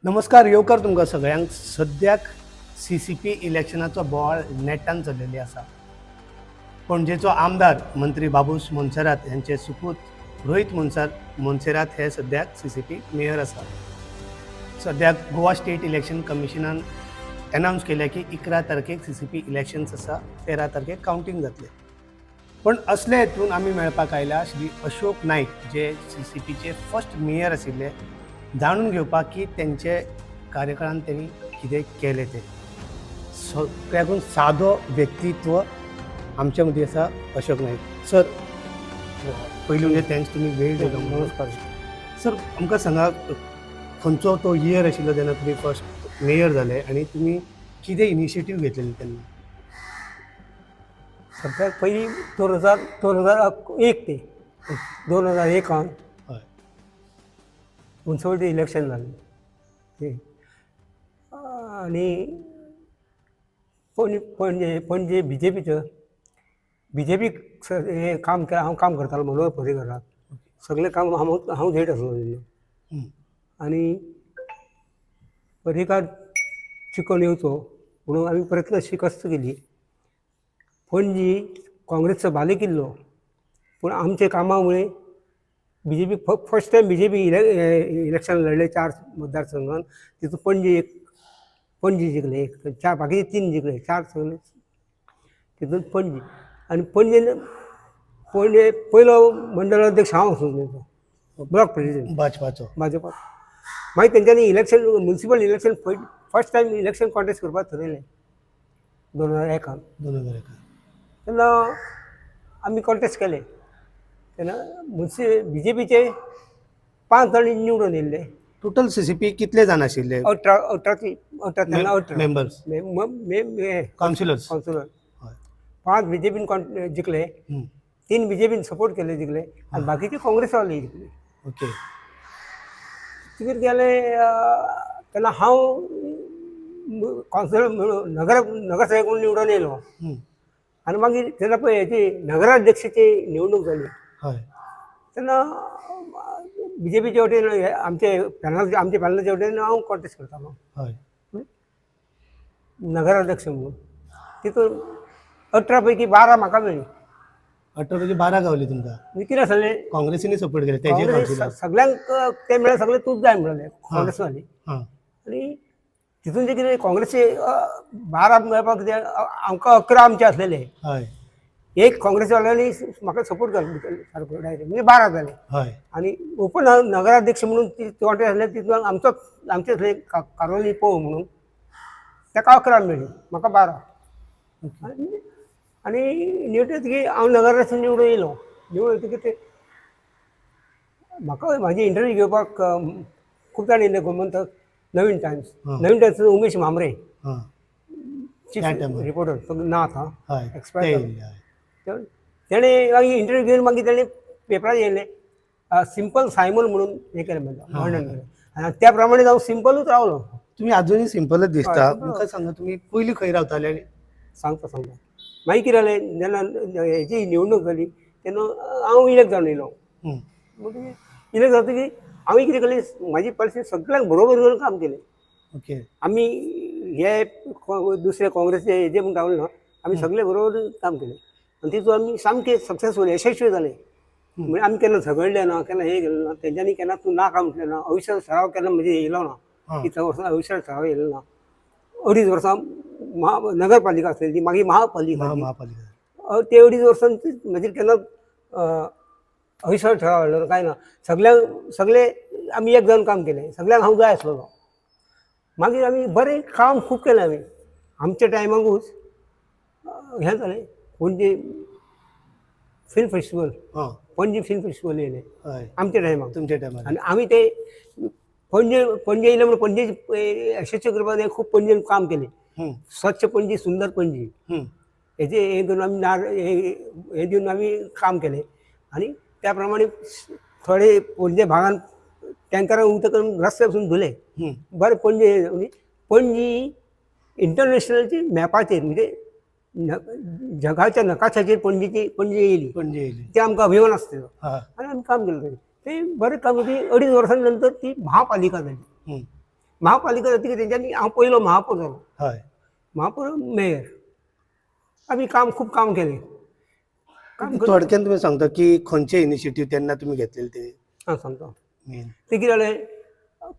नमस्कार, येवकार तुमकां सगळ्यांक. सद्याक सीसीपी इलेक्शनाचो बोवाळ नेटान चल्लेली आसा. पणजेचो आमदार मंत्री बाबूश मोन्सेरात यांचे सुपूत रोहीत मोन्सेरात हे सद्याक सीसीपी मेयर आसा. सद्याक गोवा स्टेट इलेक्शन कमिशनान अनावन्स केल्या की 11 तारखेक सीसीपी इलेक्शन्स आसा, 13 तारखेक कावंटींग जातलें. पण असले हेतून आमी मेळपाक आयल्या श्री अशोक नायक, जे सीसीपीचे फर्स्ट मेयर आशिल्ले, जाणून घेवपाक की तेंचे कार्यकाळान तेणी कितें केलें तें. सगळ्याकून सादो व्यक्तित्व आमच्या मदीं आसा अशोक नायक सर. पयलीं म्हणजे thanks, तुमी वेळ दिलो म्हणून. नमस्कार. सर, आमकां सांगा, खंयचो तो इयर आशिल्लो जेन्ना तुमी फर्स्ट मेयर जाले आनी तुमी कितें इनिशिएटीव घेतलेली तेन्ना? सगळ्यात पहिली 2001 ते 2001 मुन्सिपालिटी इलेक्शन झाले ते आणि पणजे पणजे बीजेपीचं बीजेपी हे काम केलें. हांव काम करतालो मनोहर पर्रीकराक. सगळें काम हांव हांव झेत आसलो तेन्ना. आनी पर्रीकार चिकन येवचो म्हणून आमी प्रयत्न कस्त केली. पणजी काँग्रेसचो बालेकिल्लो, पूण आमच्या कामामुळे BJP first time BJP election लढले चार मतदारसंघात. तितून पणजी एक, पणजी जिखले एक, चार, बाकीचे तीन जिखले, चार सगळे. तितून पणजी आनी पणजे पणजे पयलो मंडळ अध्यक्ष हांव आसलो तेंचो, ब्लॉक प्रेसिडेंट. भाजपाचो? भाजपा. मागीर तेंच्यांनी election, municipal election, first time election contest करपाक थरयलें 2001. 2001. तेन्ना आमी कॉन्टेस्ट केले. तेन्ना बीजेपीचे पांच जाण निवडून येयल्ले. टोटल सीसीपी कितले जाण आशिल्ले? 18, 18, 18 तेन्ना 18. मेंबर्स? मे कावन्सिलर्स. कावन्सिलर. पांच बीजेपीन जिखले, तीन बीजेपीन सपोर्ट केले जिखले आनी बाकीचे काँग्रेसवाले जिखले. कितें जालें, तेन्ना हांव कावन्सिलर म्हणून नगर नगरसेवक म्हणून निवडून येयलो. आनी मागीर तेन्ना पळय हेची नगराध्यक्षाची निवडणूक जाली. तेन्ना बीजेपीचे वटेन हे आमचे पॅनल, आमचे पॅनलाचे वटेन हांव कॉन्टेस्ट करतालो नगराध्यक्ष म्हणून. तितून 18 पैकी 12 म्हाका मेळ्ळी. 18 पैकी 12 गावली तुमकां? म्हणजे कितें आसलें, काँग्रेसीनी सपोर्ट केले तेजे काँग्रेस कावन्सिलर. सगळ्यांक ते म्हळ्यार सगळे तूंच जाय म्हणले काँग्रेसवाले. आनी तितून जे कितें काँग्रेसचे 12 मेळपाक कितें, आमकां 11 आमचे आसलेले. एक काँग्रेसवाल्यांनी म्हाका सपोर्ट केलो सारको डायरेक्ट, म्हणजे 12 जाले. आनी ओपन नगराध्यक्ष म्हणून ती कॉन्टेस्ट आसले, तितून आमचोच आमचे आसले कारोली पोव म्हणून, ताका 11 मेळ्ळी, म्हाका 12. आनी आनी निवडून हांव नगराध्यक्ष निवडून येयलो. निवडून येतकीर ते म्हाका म्हाजी इंटरव्यू घेवपाक खूब जाण येयले. गोमंतक, नवीन टायम्स, नवीन टायम्स उमेश म्हांबरे चीफ त्या टायमार. रिपोर्टर, तो ना आतां, एक्सपायर ते जालो. येयल्ले, हय. तेणें मागीर इंटरव्यू घेवन मागीर तेणें पेपरार येयलें, सिंपल सायमन म्हणून हें केलें, म्हणटा वर्णन केलें आनी त्या प्रमाणे हांव सिंपलूच रावलो. तुमी अजुनूय सिंपलच दिसता. हय, simple. म्हाका सांगा, तुमी पयलीं खंय रावताले आनी सांगता सांगता. मागीर कितें जालें, जेन्ना हेजी निवडणूक जाली तेन्ना हांव इलेक्ट जावन येयलो. म्हणटकीर इलेक्ट जातकीर हांवें कितें केलें, म्हाजी परिस्थिती सगळ्यांक बरोबर करून काम केलें. आमी हे दुसरे काँग्रेसचे हेजे म्हूण रावले ना आमी, सगळे बरोबर काम केलें आनी तितून आमी सामके सक्सेसफूल, यशस्वी जाले. म्हणजे आमी केन्ना झगडले ना, केन्ना हे केलें ना. तेंच्यांनी केन्ना तूं ना काय म्हटलें ना. अविश्वास ठराव केन्ना म्हणजे येयलो ना. इतल्या वर्सां अविश्वास ठराव येयलो ना. अडीच वर्सां महा नगरपालिका आसलेली, मागीर महापालिका आसली. महापालिका. ते अडीच वर्सां मागीर केन्ना अविश्वास ठराव हाडलो ना, कांय ना. सगळ्यांक सगळे आमी एक जावन काम केलें. सगळ्यांक हांव जाय आसलेलो. मागीर आमी बरें काम खूब केलें. आमी आमच्या टायमाकूच हें जालें, Panaji film festival. Panaji film festival येयलें आमच्या टायमाक. तुमच्या टायमार. आनी आमी ते पणजे पणजे येयले म्हणून पणजे यशस्वी करपाक हें खूब पणजेन काम केलें. स्वच्छ पणजी, सुंदर पणजी हेजे हें करून आमी नार हे हे दिवन आमी काम केलें. आनी त्या प्रमाणे थोडे पणजे भागान टँकरां उदक करून रस्ते पसून धुले. बरें पणजे, म्हणजे पणजी इंटरनॅशनलची मॅपाचेर, म्हणजे जगाच्या नकाशाचेर पणजीची पणजी येयली. पणजे येयली. ते आमकां अभिमान आसता तेजो. आनी आमी काम केलें. तें बरें काम. ती अडीच वर्सां नंतर ती महापालिका जाली. महापालिका जातकीर तेंच्यांनी हांव पयलो महापौर जालो. महापौर, मेयर. आमी काम, खूब काम केलें. काम कर- थोडक्यान तुमी सांगता की खंयचे इनिशिएटीव तेन्ना तुमी घेतलेले ते? हां, सांगता. मेन. ते कितें जालें,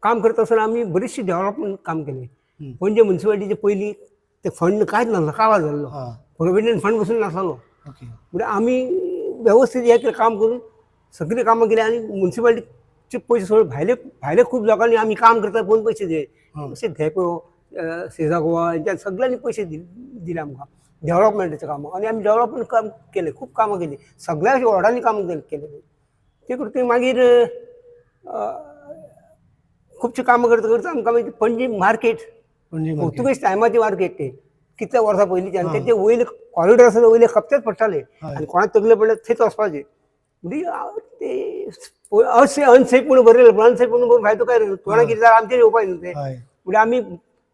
काम करता आसतना आमी बरीचशी डेव्हलपमेंट काम केलें. पणजे म्युन्सिपालिटीचे पयलीं ते फंड कांयच नासलो, काबार जाल्लो. प्रोविडंट फंड पसून नासलो. म्हणजे आमी वेवस्थीत हें केलें, काम करून सगळीं कामां केली आनी म्युन्सिपालिटीचे पयशे सगळे भायले भायले खूब लोकांनी आमी काम करता पळोवन पयशे दिले. अशे धेंपो, सेजा गोवा हेंच्या सगळ्यांनी पयशे दिले आमकां डेव्हलपमेंटाच्या कामां आनी आमी डेव्हलपमेंट काम केलें, खूब कामां केलीं, सगळ्या वॉर्डांनी काम केलें. ते करतकीर मागीर खुबशीं कामां करता करता आमकां मागीर Panaji market, Panaji market. Portuguese टायमाची मार्केट ते कितल्या वर्सां पयलींचे आनी तेचे वयले कॉरिडॉर आसा ते वयले कपचेच पडटाले आनी कोणाक तकले पडले थंयच वचपाचें. म्हणजे ते अशें अनसेफ म्हणून बरयलें, पूण अनसेफ म्हणून बरोवन फायदो काय? कोणाक कितें जाल्यार आमचेर येवपाक न्हू तें. म्हणजे आमी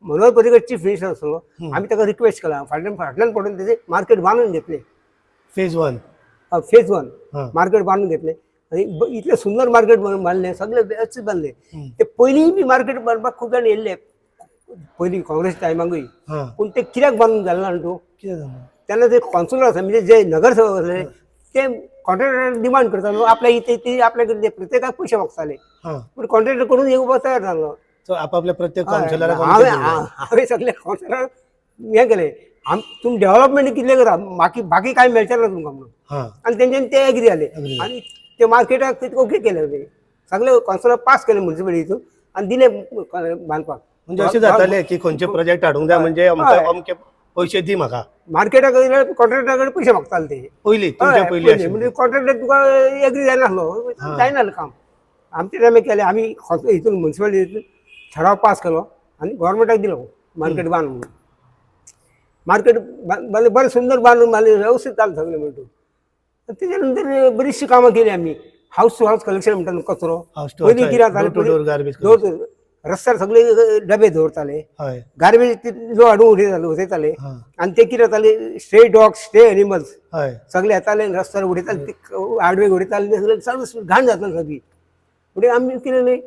मनोहर पर्रीकर चीफ मिनिस्टर आसलो, आमी ताका रिक्वेस्ट केला, फाटल्यान फाटल्यान पडून तेजें मार्केट बांदून घेतलें. Phase 1. Phase 1 market बांदून घेतलें आनी इतलें सुंदर मार्केट बांदलें, सगळें व्यवस्थीत बांदलें. ते पयलीं बी मार्केट बांदपाक खूब जाण येयल्ले पयलीं काँग्रेस टायमाकूय, पूण ते कित्याक बांदून जालें ना तूं? कितें जालें? तेन्ना ते कॉन्सुलर आसा, म्हणजे जे नगरसेवक आसले ते कॉन्ट्रॅक्टर डिमांड करतालो आपल्या इथे ते आपल्याकडे ते प्रत्येकाक पयशे मागताले. पूण कॉन्ट्रॅक्टर करून येवपाक तयार जालो. सो आपापल्या प्रत्येक कावन्सिलराक हांवें हांवें सगळे कावन्सिलराक हें केलें, तुमी डेव्हलपमेंट कितलें करा, बाकी बाकी कांय मेळचें ना तुमकां म्हणून. आनी तेंच्यांनी ते एग्री जाले Agree. आनी ते मार्केटाक ते ओके केले, ते सगळे कावन्सिलर पास केले म्युन्सिपालिटीतून आनी दिले बांदपाक. म्हणजे अशें जातालें की खंयचे प्रोजेक्ट हाडूंक जाय म्हणजे अमके पयशे दी म्हाका. मार्केटाक कॉन्ट्रॅक्टरा कडेन पयशे मागताले ते. पयलीं, तुमच्या हय, पयलीं पयलीं. आशिल्लें. म्हणजे कॉन्ट्रॅक्टर तुका एग्री जायनासलो, जायनासलें काम. आमच्या टायमार केलें आमी, हितून म्युन्सिपालिटीतून ठराव पास केलो आनी गोवोरमेंटाक दिलो मार्केट बांद म्हणून. मार्केट बांदलें, बरें सुंदर बांदून बांदलें, व्यवस्थीत जालें सगळें म्हणटून. तेच्या नंतर बरीचशीं कामां केली आमी. हावस टू हावस कलेक्शन म्हणटा न्हू, कचरो. हावस टू पयलीं कितें जातालें, door to door garbage. Door to रस्त्यार सगळे डबे दवरताले, गार्बेज लोक हाडून उडयताले उडयताले. आनी ते कितें जाताले, स्ट्रे डॉग, स्ट्रे एनिमल्स सगळे येताले आनी रस्त्यार उडयताले, ते आडवे उडयताले, सगळे चालू घाण जाताली सगळी. म्हणजे आमी कितें न्ही,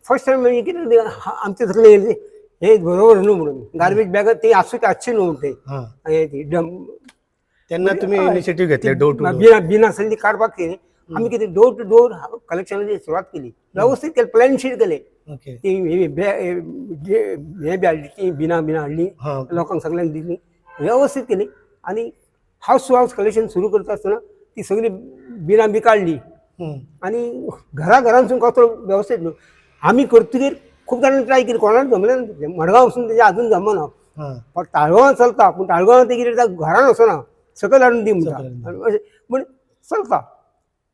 फर्स्ट टायम म्हणजे कितें न्ही, आमचे सगळे येयले, हे बरोबर न्हू म्हणून गार्बेज बॅग ती आसूं आसची न्हू ते हे ती डम. तेन्ना तुमी इनिशिएटीव घेतले डोर टू डोर. बिना बिना आसली ती काडपाक केली आमी. कितें डोर टू डोर कलेक्शनाची सुरवात केली, व्यवस्थीत केलें, प्लॅन शीट केलें. ती हे हे बी हाडली, ती बिना बिना हाडली, लोकांक सगळ्यांक दिली, व्यवस्थीत केली आनी हावस टू हावस कलेक्शन सुरू करता आसतना ती सगळी बिनां बी काडली आनी घरा घरांसून कचरो व्यवस्थीत न्हू आमी करतकीर खूब जाणांनी ट्राय केली, कोणाक जमलें ना. मडगांव वचून तेजें अजून जमना, पण ताळगांवां चलता, पूण ताळगांवां तें कितें जाता, घरान वचना, सकयल हाडून दी म्हणटा. सकयल. आनी अशें म्हण चलता.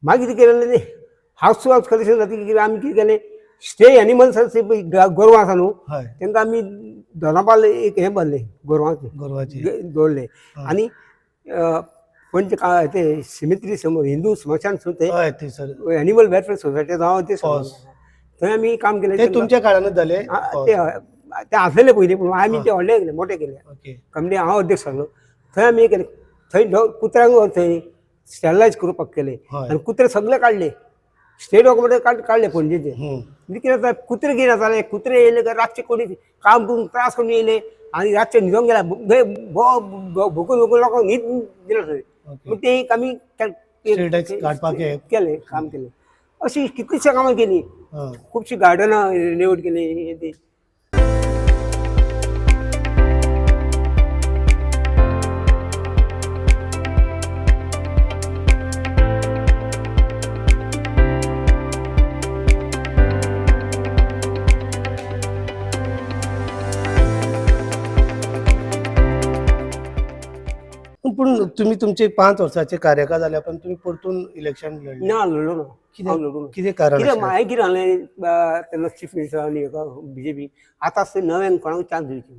मागीर कितें केलें तें हावस टू हावस कलेक्शन जातकीर कितें आमी कितें केलें, स्ट्रे एनिमल्स आसा पळय, गोरवां आसा न्हू, तांकां आमी दोनापाल एक हें बांदलें गोरवांचें. गोरवाची. दवरलें आनी पंच ते सिमित्री समोर, हिंदू स्मशान सुद्दां, हय, थंयसर एनिमल वेलफेअर सोसायटी हांव ते पॉज. थंय आमी काम केलें. ते तुमच्या काळानच जाले? ते ते आसलेले पयलीं, पूण आमी ते व्हडले केले, मोठे केले. कमिटी हांव अध्यक्ष आसलो, थंय आमी केलें. थंय कुत्र्यांक व्हर थंय स्टॅरलायज करपाक केले आनी कुत्रे सगळे काडले, स्टे डॉग म्हणजे काडले पणजेचे. म्हणजे कितें जाता, कुत्रे कितें जाताले, कुत्रे येयले काय रातचे कोणी काम करून त्रास करून येयले आनी रातचे न्हिदोंक गेल्या भोकून भोकून लोकांक न्हीद दिना थंय. मग ते एक आमी Stray dogs काडपाक हे. केलें, काम केलें. अशी कितलीशीं कामां केली. खुबशीं गार्डनां रिनोवेट केली, हे ती. पूण तुमी तुमचे 5 वर्साचे कार्यकाळ जाल्या उपरांत तुमी परतून इलेक्शन लढले? ना, लडलो ना हांव, लडलो ना. कितें कारण कितें आशिल्लें? हांवें कितें सांगलें, तेन्ना चीफ मिनिस्टर आनी हेका बीजेपी आतां आसता नव्यान कोणाक चान्स दिवची.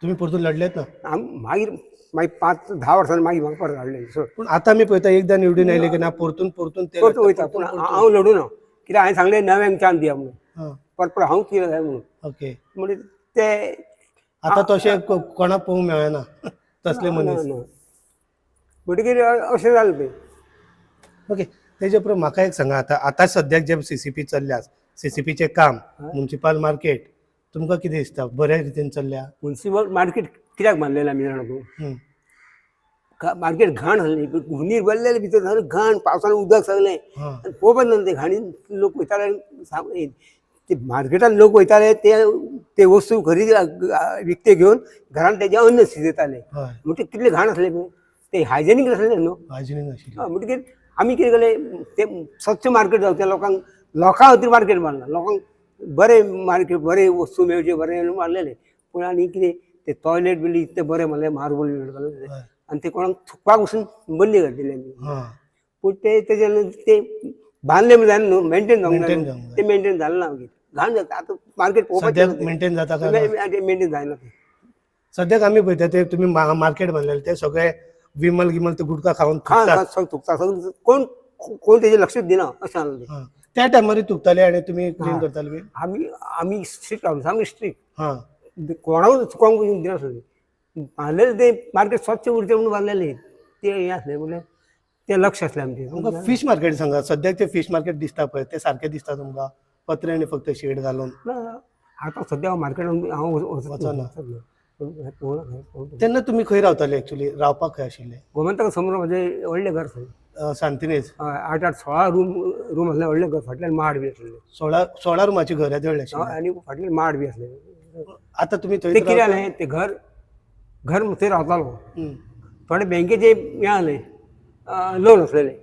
तुमी परतून लढलेत ना? मागीर मागीर 5-10 वर्सांनी मागीर म्हाका परत हाडलें सोड. पूण आतां आमी पळयता, एकदां निवडून आयले की ना परतून परतून ते परत वयता, पूण हांव लडू ना. कित्याक हांवें सांगलें नव्यांक चान्स दिया म्हणून, परत परत हांवूच कितें जाय म्हणून. म्हणजे ते आतां तशें कोणाक पळोवंक मेळना तसले मनीस. ना. म्हणटकीर अशें जालें तें. ओके, तेजे उपरांत म्हाका एक सांगा, आतां आतां सद्याक जे सीसीपी चल्ल्या, सीसीपीचें काम, मुन्सिपाल मार्केट, तुमकां कितें दिसता, बऱ्या रितीन चल्ल्या? मुन्सिपल मार्केट कित्याक बांदलेलें आमी जाणा तूं? मार्केट घाण आसली, हुंदीर भरलेले भितर, सगळें घाण, पावसान उदक सगळें. आनी पळोवपाक जायना ते घाणीन लोक वयताले, ते मार्केटान लोक वयताले, ते ते वस्तू खरेदी विकते घेवन घरान तेजें अन्न शिजयताले. म्हणटकीर कितले घाण आसले पळय, ते हायजेनीक नासलें न्हू. हायजिनीक आशिल्लें. म्हणटकीर आमी कितें केलें, ते स्वच्छ मार्केट जावचें, लोकांक, लोकां खातीर मार्केट बांदलां, लोकांक बरें मार्केट, बरें वस्तू मेळच्यो, बरें म्हणून मारलेलें. पूण आनी कितें ते टॉयलेट बिली इतलें बरें मारलें, मार्बल बी, आनी ते कोणाक थुकपाक वचून बंदी घातलेली आमी. पूण ते तेजे ते बांदले म्हण जायना न्हू, मेंटेन जावंक मेंटेन जाय. जावंक जाय. ते मेंटेन जालें ना, मागीर घाण जाता आतां मार्केट. सद्याक पळोवपाचें मेंटेन जाता काय ना? मेंटेन जायना तें. सद्याक आमी पळयता ते तुमी मार्केट बांदलेले ते सगळे विमल गिमल ते गुटखा खावन खाण थुकतात. सगळें थुकता सगळें, कोण कोण तेजें लक्षच दिना अशें जालें तें. त्या टायमारूय थुकताले आनी तुमी क्लीन करताले बी? आमी आमी स्ट्रिक्ट रावले, सामकें स्ट्रिक्ट. कोणाकूच चुकोंक दिनासले. बांदलेलें तें मार्केट स्वच्छ उरचें म्हणून बांदलेलें तें, हें आसलें म्हणल्यार तें लक्ष आसलें तुमकां आमचें. फीश मार्केट सांगा, सद्याक ते फीश मार्केट दिसता पळय ते सारकें दिसता तुमकां, पत्रे आनी फक्त शेड घालून? ना, आतां सद्या हांव मार्केटान हांव वचना. वचना. तेन्ना तुमी खंय रावताले एक्चुअली, रावपाक खंय आशिल्ले? गोमंतका समोर म्हजें व्हडलें घर आसलें. सांतिनेज? हय, 8 8 16 रूम रूम आसले, व्हडलें घर, फाटल्यान माड बी आसलेले. 16 रुमाचें घर येदें व्हडलें आशिल्लें? आनी फाटल्यान माड बी आसले. आतां तुमी ते थंय कितें जालें, ते घर घर थंय रावतालो, थोडे बँकेचे हें आसलें, लोन आसलेलें,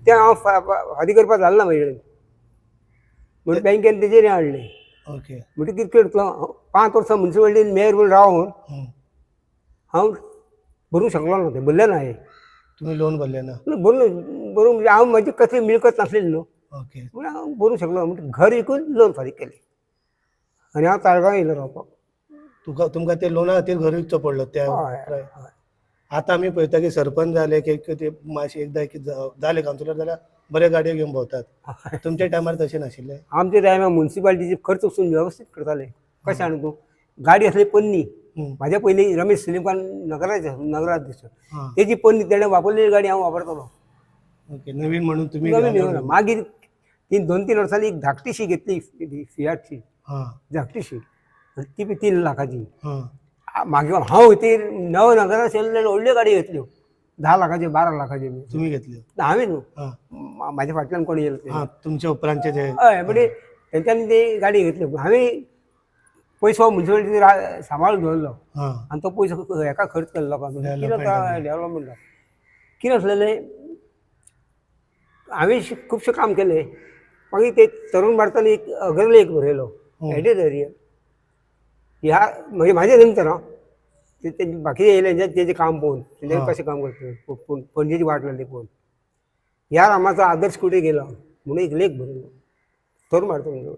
तें हांव फारीक करपाक जालें ना म्हजे कडेन, म्हणून बँकेन तेजेर हें हाडलें. म्हणटकीर कितें करतलो, 5 वर्सां मुन्सिपालिटीन मेयर म्हणून रावन हांव भरूंक शकलो ना, तें भरलें ना हांवें. तुमी लोन भरलें ना? भरून भरूंक म्हणजे हांव म्हजी कसली मिळकत नासलेली न्हू, म्हणून हांव भरूंक शकलो. म्हणटकीर घर विकून लोन फारीक केलें आनी हांव ताळगांव येयलो रावपाक. तुका तुमकां ते लोना खातीर घर विकचो पडलो त्या? हय हय. आतां आमी पळयता की सरपंच जाले की ते मातशे एकदां की जाले कावन्सिलर जाल्यार बरे गाडयो घेवन भोंवतात. तुमच्या टायमार तशें नाशिल्लें? आमच्या टायमार मुन्सिपालिटीचे खर्च वचून वेवस्थीत करताले. कशें जाणा तूं, गाडी आसली पन्नी. म्हाज्या पयलीं रमेश सिलिमखान नगराध्यक्ष नगराध्यक्ष, तेजी पन्नी तेणें वापरलेली गाडी हांव वापरतालो. ओके, नवीन म्हणून तुमी नवीन नवीन. मागीर ती 2-3 वर्सांनी एक धाकटीशी घेतली, फियाटची, धाकटीशी, आनी ती बी 3 लाखाची. मागीर हांव ती नव नगराध्यक्ष व्हडल्यो गाडी घेतल्यो, 10 लाखाच्यो, 12 लाखाच्यो बी. तुमी घेतल्यो? हांवें न्हू, म्हाज्या फाटल्यान कोण येयलो ते. तुमच्या उपरांतचे ते. हय, म्हणजे तेंच्यांनी ती गाडी घेतली. हांवें पयसो मुन्सिपालिटी सांबाळून दवरलो आनी तो पयसो हेका खर्च केलो लोकांक. डेवलपमेंटाक. डेवलपमेंटाक. कितें आसलेलें, हांवें खुबशें काम केलें. मागीर ते तरुण भारतान एक अग्रलेख बरयलो, एडिटोरियल, ह्या म्हणजे म्हाजे नंतर. हां, ते ते बाकीचे येयले तेजें काम पळोवन, तेंच्यांनी कशें काम करता, पणजेची वाट लागली पळोवन, ह्या रामाचो आदर्श कुठे गेला म्हणून एक लेख बरयलो तरुण भारतान.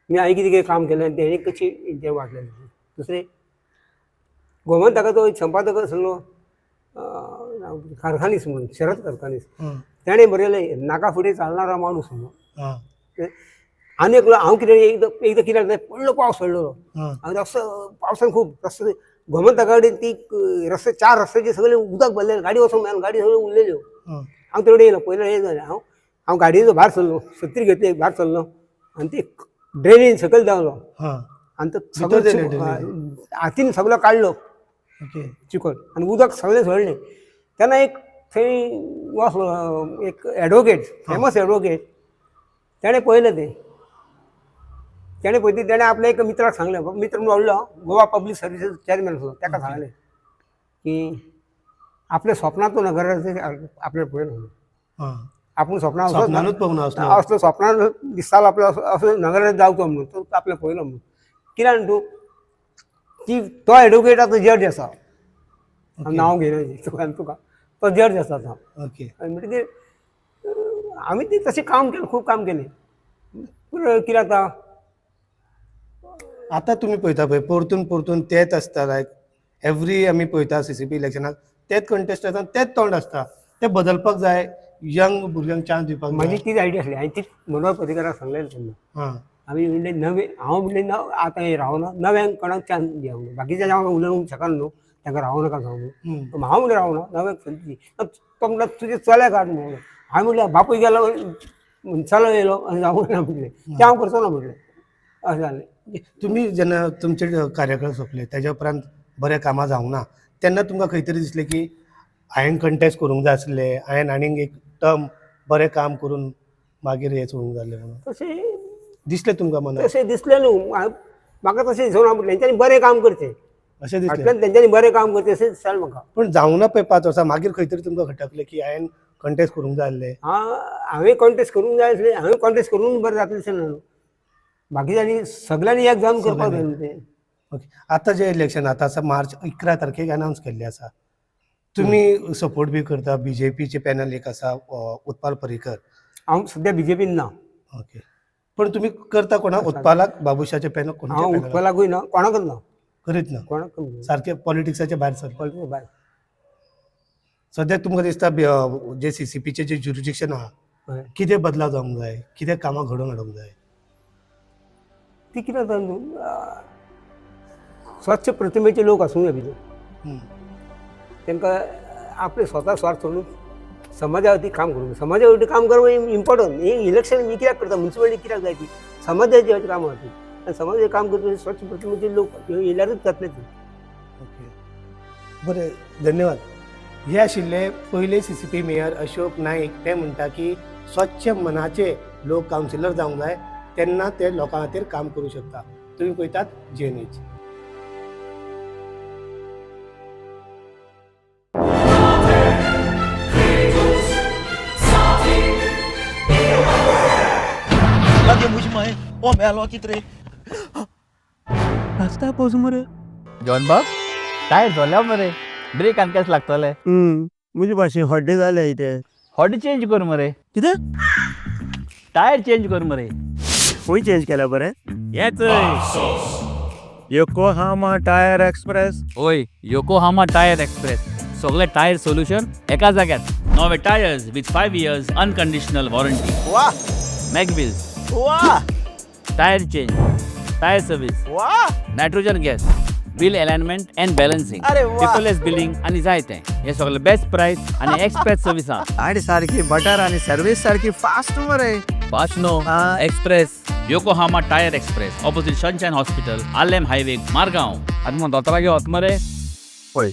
मी हांवें कितें कितें काम केलें आनी तेणी कशी तें वाट लागली. दुसरें गोमंतकाचो एक संपादक आसलो, कारखानीस म्हणून, शरद कारखानीस, तेणें बरयलें नाका फुडें चालणारा माणूस म्हणून. आनी एकलो हांव कितें एकदां एकदां कितें जालें, व्हडलो पावस पडलेलो आनी रस्तो पावसान खूब रस्तो गोमंतका कडेन ती रस्ते, 4 रस्त्याचे सगळे उदक भरलेलें, गाडी वचोंक मेळना, गाडी सगळ्यो उरलेल्यो. हांव तेवडे येयलो पयलें हें जालें, हांव हांव गाडयेचो भायर सरलो, सत्री घेतली, भायर सरलो आनी ती ड्रेनीन सकयल देंवलो आनी तो भितर सगळो गेले ड्रेनीन? हातीन सगळो काडलो चिखल आनी उदक सगळें सोडलें. तेन्ना एक थंय वसलो एक एडवोकेट, फेमस एडवोकेट, तेणें पळयलें तें, तेणें पळयली, तेणें आपल्या एका मित्राक सांगलें, मित्र म्हणून व्हडलो गोवा पब्लीक सर्विसीस चॅरमॅन आसलो, ताका सांगलें की आपल्या स्वप्नांतून नगराचे आपल्या पळयलें, आपूण स्वप्नां स्वप्नानूच पळोवंक ना असलो. असलो स्वप्नान दिसतालो आपलो असो असो नगरात जावचो म्हणून, तो आपल्या पळयलो म्हणून. कित्याक जाणा तूं, ती तो एडवोकेट आतां जज आसा, नांव घेयना तुका, तो जज आसा आतां. आनी म्हणटकीर आमी ते तशें काम केलें, खूब काम केलें. पूण कितें जाता, आतां तुमी पळयता पळय परतून परतून तेच आसता, लायक एवरी आमी पळयता सीसीपी इलेक्शनाक तेच कंटेस्ट आसता, तेच तोंड आसता, ते बदलपाक जाय, यंग भुरग्यांक चान्स दिवपाक म्हाजी जाय. तीच आयडिया आसली, हांवें तीच मनोहर पर्रीकराक सांगलेलें तेन्ना. आमी म्हणलें नवे, हांव म्हणलें न आतां हें रावना, नव्यांक कोणाक चान्स दिया म्हणून. बाकीच्या हांव उलोवंक शकना न्हू, तांकां रावं नाका सांगू म्हणून. हांव म्हणलें रावना, नव्याक संद दी. तो म्हणटा तुजें चल्याक हाड म्हणून. हांवें म्हणलें बापूय गेलो, मनशालो येयलो आनी रावूं ना म्हणलें, तें हांव करचो ना म्हणलें, अशें जालें. तुमी जेन्ना तुमचे कार्यकाळ सोंपले तेज्या उपरांत बरें कामां जावंक ना तेन्ना तुमकां खंय तरी दिसलें की हांवें कंटेस्ट करूंक जाय आसलें, हांवें आनीक एक टर्म बरें काम करून मागीर हें सोडूंक जाय आसलें म्हणून तशें दिसलें तुमकां मनाक? तशें दिसलें न्हू म्हाका, तशें दिसना, पूण तेंच्यांनी बरें काम करचें. अशें दिसलें. फाटल्यान तेंच्यांनी बरें काम करचें अशें दिसतालें म्हाका. पूण जावंक ना पळय 5 वर्सां, मागीर खंय तरी तुमकां खटकलें की हांवें कंटेस्ट करूंक जाय आसलें? हांवें कॉन्टेस्ट करूंक जाय आसलें, हांवें कॉन्टेस्ट करून बरें जातलें अशें ना न्हू, बाकीच्यांनी सगळ्यांनी एक जावन करपाक जाय न्हू तें. ओके, आतां जें इलेक्शन आतां आसा, मार्च 11 तारखेक अनावन्स केल्लें आसा, तुमी सपोर्ट बी करता, बीजेपीचें पॅनल एक आसा, उत्पाल पर्रीकर. हांव सद्या बीजेपीन ना. ओके, पण तुमी करता कोणाक, उत्पालाक, बाबुशाचें पॅनल हांव कोणाचें पॅनल? उत्पलाकूय ना, कोणाकच ना. करीत ना? कोणाकच ना. सारकें पॉलिटिक्साच्या भायर सरलें. पॉलिटिक्स भायर. सद्याक तुमकां दिसता जे सीसीपीचें जे ज्युरिडिक्शन आहा, कितें बदलाव जावंक जाय, कितें कामां घडोवन हाडूंक जाय? ती कितें जाता न्हू, स्वच्छ प्रतिमेचे लोक आसूंक जाय भितर. तांकां आपले स्वता स्वार्थ सोडून समाजा वतीन काम करूंक, समाजा वतीन काम करप इम्पॉर्टंट. हें इलेक्शन मी कित्याक करता, म्युनिसिपालिटी कित्याक जाय ती समाजाच्या वतीन कामां खातीर, आनी समाजाचें काम करता स्वच्छ प्रतिमेचे लोक येयल्यारूच जातले ते. ओके, बरें, धन्यवाद. हे आशिल्ले पयले सीसीपी मेयर अशोक नाईक. ते म्हणटा की स्वच्छ मनाचे लोक कावन्सिलर जावंक जाय, तेन्ना ते लोकां खातीर काम करूं शकता. तुमी पळयतात जीएनएच. लगे मुझ ओ मेलो कित रे. रस्त्यार पोस मरे. जॉन बाब, टायर जोल्या मरे, ब्रेक आनी कशें लागतले? म्हजे भाशेन हड्डे जाले ते. हॉट चेंज कर मरे. कितें? टायर चेंज कर मरे. खंय चेंज केल्या बरें? येच. Yokohama tyre express. ओय, योकोहामा टायर एक्सप्रेस, सगळे टायर सोल्युशन एका जाग्यार. नवे tyres with 5 years unconditional warranty. वा. मॅगव्हील्स. वा. Tyre change, tyre service. वा. Nitrogen gas, wheel alignment and balancing. अरे वा. पेपरलेस बिलिंग आनी जायते हे सगळे बेस्ट प्रायस आनी एक्सप्रेस सर्विसा. आणि सारखी बटर आणि सर्विस सारखी फास्ट मरे. Fast no, express. Yokohama tyre express, opposite Sunshine hospital, Arlem highway, Margao. आतां मग दोतोरागे वच मरे. पळय.